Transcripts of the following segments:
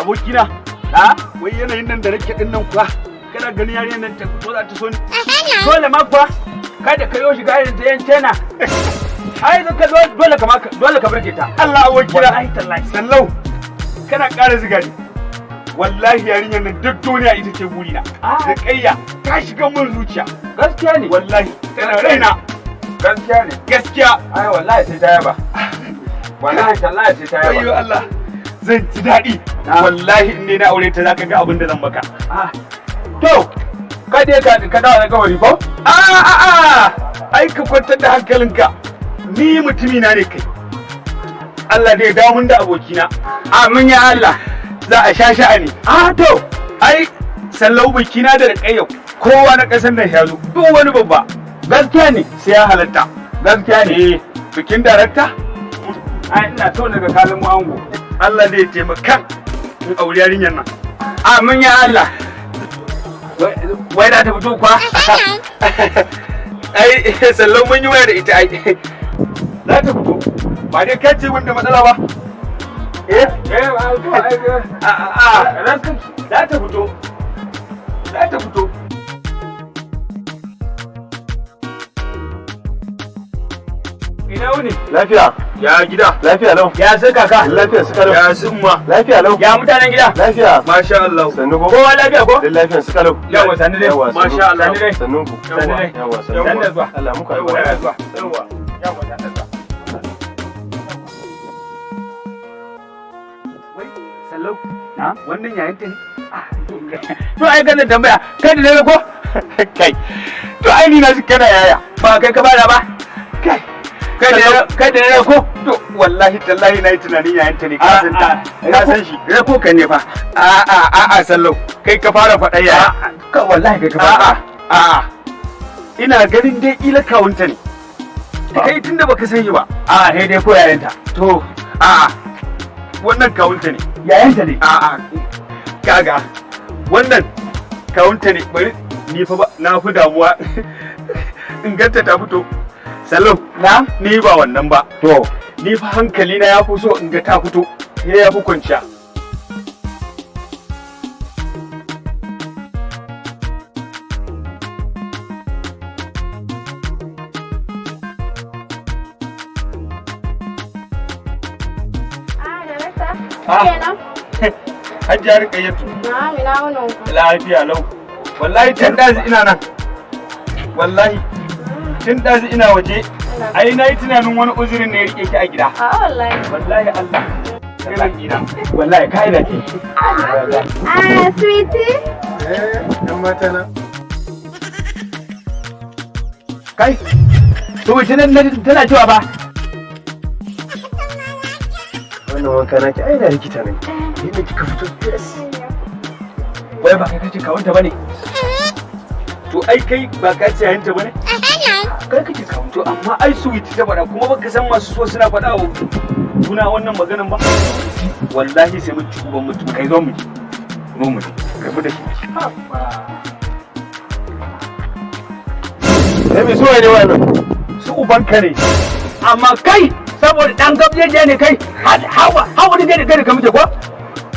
Abokina, Ha? wai yanayin nan da nake din nan kuwa, kana ganin yarinyar nan ta fito za ta so ni? Dole ma kuwa, kada ka yo shiga irin ta yan China. Ai ka zo dole ka dole ka burge ta. Allah, abokina. Wallahi tallahi. Sallau, kana ƙara ziga ni. Wallahi yarinyar nan duk duniya ita ce burina. Ah. Da ƙayya ta shiga mun zuciya. Gaskiya ne. Wallahi tana raina. Gaskiya ne. Gaskiya. Ai wallahi sai ta yaba. Wallahi tallahi sai ta Ayyo yaba. Allah, zan ji daɗi. Ah. Wallahi in dai na aure ta, zaka ga abin da zan maka. Ah. To, ka dai ka dawo da kawari ko? A a a, ai ka kwantar da hankalinka. Ni mutumi na ne kai. Allah dai dawo mun da abokina. Amin ya Allah. Za a sha sha'ani. Ah to, Ai sallau, bikina da Rƙayya, kowa na ƙasar nan ya zo, duk wani babba gaskiya ne. sai ya halatta. Gaskiya ne. Eh, bikin darakta. Ai ina so daga kalin mu ango. Allah zai taimaka in auri yarinyar nan. Amin ya Allah. Wai za ta fito kuwa? Ai sallau, mun yi waya da ita, ai za ta fito. Ba dai ka ce wanda matsala ba? Eh. Eh, ba to ai. A a a, za ta fito, za ta fito. Ina wuni? Lafiya. Ya gida? Lafiya lau. Ya sai kaka. Lafiya su kalau. Ya summa? Lafiya lau. Ya mutanen gida? Lafiya. Masha Allah. Sannu ko? Kowa lafiya ko? Duk lafiyan su kalau. Yawa, sannu dai. Yawa, sannu. Masha Allah. Sannu dai. Sannun ku. Sannu dai. Yawa, sannu. Sannu da zuwa. Allah muku Yawa, albarka. zuwa. Yawa. Yawa, sannu da zuwa. Wai sallau, Na? wannan yayin ta ne? To ai kana tambaya, kai da ne ko? Kai, to ai ni na ji kana yaya. Ba kai ka bada ba. Kai. Kai da ne ko? To wallahi tallahi na yi tunanin yayin ta ne, ka san ta, ka san shi. Rako ka ne fa. A a a a, sallau, kai ka fara faɗa yaya. Ka wallahi kai ka bada. A'a, a'a. Ina ganin dai kila kawunta ne. Kai tunda baka san shi ba. A sai dai ko yayanta. To, a'a. Wannan kawunta ne. Yayanta ne. A'a. Kaga. Wannan kawunta ne. Bari ni fa ba na fi damuwa. In ganta ta fito. Sallau, Na? ni ba wannan ba. To. Ni fa hankali na ya fi so in ga ta fito. Ni ya fi kwanciya. Ah, darakta. Ah. Kenan? Hajiya Rukayyatu. Na'am, ina wunin ku? Lafiya lau. Wallahi tun ɗazu ina nan. Wallahi. Tun ɗazu ina waje. Ai na yi tunanin wani uzurin ne ya rike ki a gida. A'a wallahi. Wallahi Allah. Irin gida. Wallahi kai da ke. Ah, sweetie. Eh, ɗan mata na. Kai. To wace nan tana cewa ba. Wannan wanka naki ai na rikita ne. Yadda kika fito fes. Wai ba kai kace kawunta bane. To ai kai ba ka ce yayinta bane? Kai kace kawunta. To amma ai sweet ta faɗa, kuma baka san masu so suna faɗa wa juna wannan maganan ba. Wallahi sai mun ci uban mutum. Kai zo mu ji. Zo mu ji. Rabu da shi. Eh, me suwaye ne wannan? Su ubanka ne. Amma kai saboda dan gabjeje ne kai hawa hawa ne da kai ka muke ko?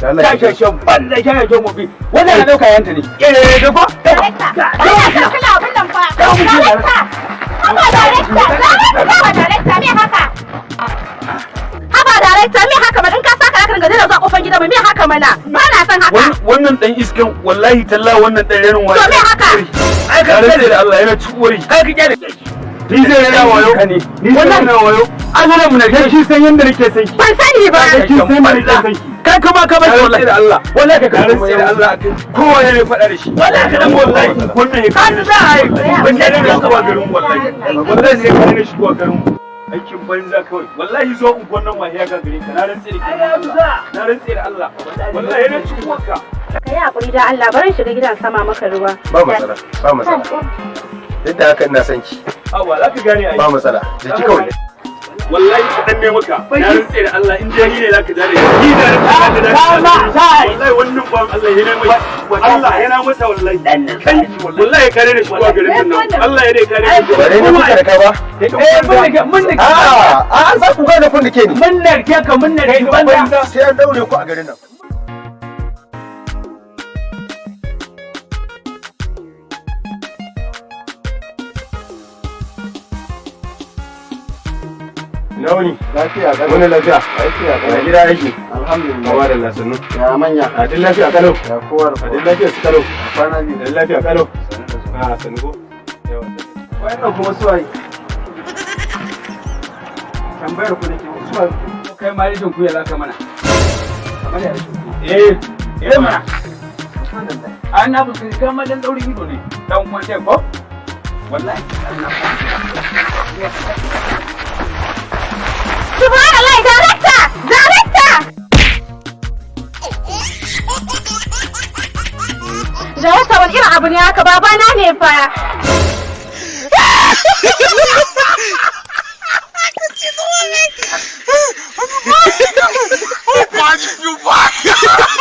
Da Allah. Sha sha sha balla sha sha mu bi. Wannan na dauka yayanta ne. Eh da ko? Darakta. Darakta, kula abin nan fa. Darakta. Haba darakta. Haba darakta, me haka? Haba darakta, me haka mana? In ka saka haka ga daina zuwa kofar gidan mu, me haka mana? Ba na son haka. Wannan dan iskan, wallahi tallahi wannan dan renin wayo. To me haka? Ai ka Ka da Allah yana ci uwari. Kai ka kyale. Ni zai rena wayo. Ni zai rena wayo. Azuran mu na Kai kin san yanda nake son ki. Ban sani ba. Kai kin san yanda nake son ki. Kai kuma ka bar Na rantse wallahi. da Allah. Wallahi ka Na rantse da Allah akan kowa ne ya faɗa da shi. Wallahi ka dan Wallahi wannan ya Ka ji za a yi. Ban yarda da shigowa garin wallahi. Wallahi sai ka daina shigowa garin. Aikin banza kawai. Wallahi zo unguwan nan wahiya ga gare ka. Na rantse da Allah. Na rantse da Allah. Wallahi na ci uwarka. Ka yi hakuri da Allah, bari in shiga gidan sama maka ruwa. Ba matsala, ba matsala. Duk da haka ina son ki. Awa za ka gane ai. Ba matsala. Jiki kawai. Wallahi kaɗan ne maka. Na rantse da Allah in dai ni ne za ka jare. Ni da rantse da Ba ma za a yi. Wallahi wannan ban Allah yana mai. Allah yana masa wallahi. Kai wallahi kare da shigowa garin nan. Allah ya dai kare shi. Bare ne kuka da ka ba? Eh mun da mun da A'a, a'a za ku gane kun da ke ni. mun narke ka mun narke banza. Sai an daure ku a garin nan. Ina wuni? Lafiya kalau. Wani lafiya? Lafiya Ya kalau. gida aiki? Alhamdulillah. Kawa da lasannu. Ya manya. A duk lafiya kalau. Ya kowa da A kowa. duk lafiya su kalau. Kwana biyu. Duk lafiya kalau. A sannu ko? Yawa. Wannan kuma suwaye. Tambayar ku nake suwaye. Kai ma rashin kuya za ka mana. Kamar ya rashin kuya. Eh, Eh mana. An na fuskanci kai ma dan daurin ido ne. Dan kwance ko? Wallahi. Subhanallah, director! Director! Director wani irin abu ne haka babana ne fa. Pode filmar!